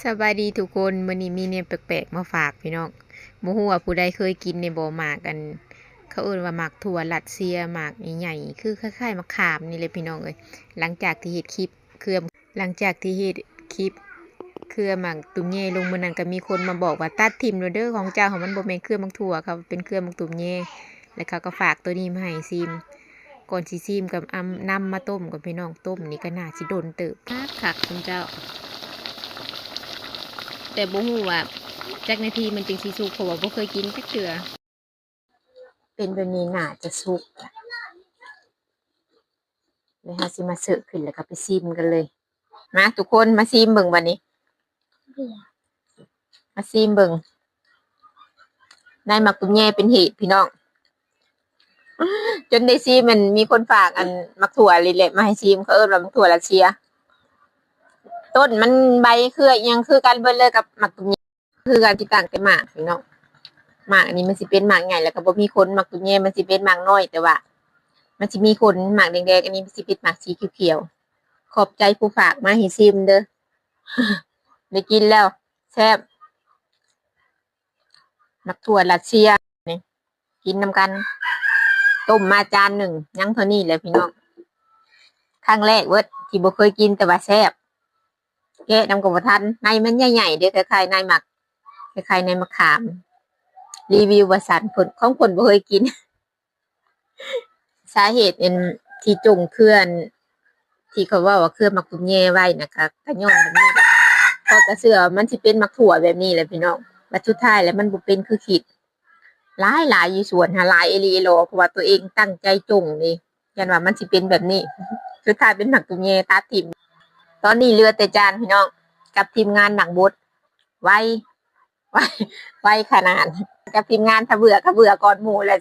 ສະບາຍດີທຸກຄົນ, ມື້ນີ້ມີແນວແປກໆມາຝາກພີ່ນ້ອງ. ບໍ່ຮູ້ວ່າຜູ້ໃດເຄີຍກິນແດ່ບໍ່ ໝາກອັນ ເຂົາເອີ້ນວ່າໝາກຖົ່ວຣັດເຊຍ, ໝາກໃຫຍ່ໆ ຄືຄ້າຍໆໝາກຂາມນີ້ແຫຼະພີ່ນ້ອງເອີຍ. ຫຼັງຈາກທີ່ເຮັດຄລິບເຄືອ ຫຼັງຈາກທີ່ເຮັດຄລິບເຄືອໝາກຕຸ້ມແຍ່ລົງມື້ນັ້ນ ກໍມີຄົນມາບອກວ່າ ຕັດຖິ້ມໂລດເດີ ຂອງເຈົ້າຫັ້ນມັນບໍ່ແມ່ນເຄືອໝາກຖົ່ວ, ເຂົາເປັນເຄືອໝາກຕຸ້ມແຍ່. ແລ້ວເຂົາກໍຝາກໂຕນີ້ມາໃຫ້ຊີມ. ກ່ອນຊິຊີມກໍອຳ ນຳມາຕົ້ມກ່ອນພີ່ນ້ອງ, ຕົ້ມນີ້ກໍໜ້າຊິດົນເຕີບ. ຄັກໆ ຊຸມເຈົ້າ, ແຕ່ບໍ່ຮູ້ວ່າຈັກນາທີມັນຈຶ່ງຊິສຸກ ເພາະວ່າບໍ່ເຄີຍກິນຈັກເທື່ອ. ເປັນແບບນີ້ໜ້າຈະສຸກ. ແລ້ວເຮົາຊິມາເສີບຂຶ້ນ ແລ້ວກໍໄປຊີມກັນເລີຍ. ມາທຸກຄົນ ມາຊີມເບິ່ງບັດນີ້, ມາຊີມເບິ່ງ. ໃນໝາກຕຸ້ມແຍ່ເປັນເຫດພີ່ນ້ອງ, ຈົນໄດ້ຊີມ. ມັນມີຄົນຝາກອັນໝາກຖົ່ວນີ້ແຫຼະມາໃຫ້ຊີມ, ເຂົາເອີ້ນວ່າໝາກຖົ່ວຣັດເຊຍ. ຕົ້ນມັນ ໃບເຄືອຫຍັງຄືກັນເບິດເລີຍກັບໝາກຕຸ້ມແຍ່. ຄືກັນ ຊິຕ່າງແຕ່ໝາກພີ່ນ້ອງ, ໝາກອັນນີ້ມັນຊິເປັນໝາກໃຫຍ່ ແລ້ວກໍບໍ່ມີຂົນ, ໝາກຕຸ້ມແຍ່ມັນຊິເປັນໝາກນ້ອຍ ແຕ່ວ່າມັນຊິມີຂົນ, ໝາກແດງໆ ອັນນີ້ມັນຊິເປັນໝາກສີຂຽວໆ. ຂອບໃຈຜູ້ຝາກມາໃຫ້ຊີມເດີ, ໄດ້ກິນແລ້ວແຊບ. ໝາກຖົ່ວຣັດເຊຍນີ້ ກິນນຳກັນ. ຕົ້ມມາຈານໜຶ່ງ ຍັງເທົ່ານີ້ແຫຼະພີ່ນ້ອງ. ຄັ້ງແລກເວີດທີ່ບໍ່ເຄີຍກິນ ແຕ່ວ່າແຊບ. ແກະນຳກໍບໍ່ທັນ, ໃນມັນໃຫຍ່ໆເດ້, ຄ້າຍໆໃນໝາກ ຄ້າຍໆໃນໝາກຂາມ. ຣີວິວວ່າຊັ້ນ, ເພິ່ນ ຂອງເພິ່ນບໍ່ເຄີຍກິນ. ສາເຫດອັນທີ່ຈົ່ງເຄືອ ທີ່ເຂົາເວົ້າວ່າເຄືອໝາກຕຸ້ມແຍ່ໄວ້ນະ ກະ ກະຍ້ອນແບບນີ້ແຫຼະ. ເພາະກະເຊື່ອວ່າມັນຊິເປັນໝາກຖົ່ວແບບນີ້ແຫຼະພີ່ນ້ອງ, ບັດສຸດທ້າຍແລ້ວມັນບໍ່ເປັນຄືຄິດ. ຫຼາຍໆຢູ່ສວນຫັ້ນ ຫຼາຍອີ່ຫຼີອີ່ຫຼໍ, ເພາະວ່າຕົວເອງຕັ້ງໃຈຈົ່ງເດ້, ຢ້ານວ່າມັນຊິເປັນແບບນີ້. ສຸດທ້າຍເປັນໝາກຕຸ້ມແຍ່ ຕັດຖິ້ມ. ຕອນນີ້ເຫຼືອແຕ່ຈານພີ່ນ້ອງ ກັບທີມງານນັກບົດ. ໄວ ໄວ ໄວຂະໜາດ ກັບທີມງານ. ຖ້າເບື່ອກໍເບື່ອກ່ອນໝູ່ແຫຼະ.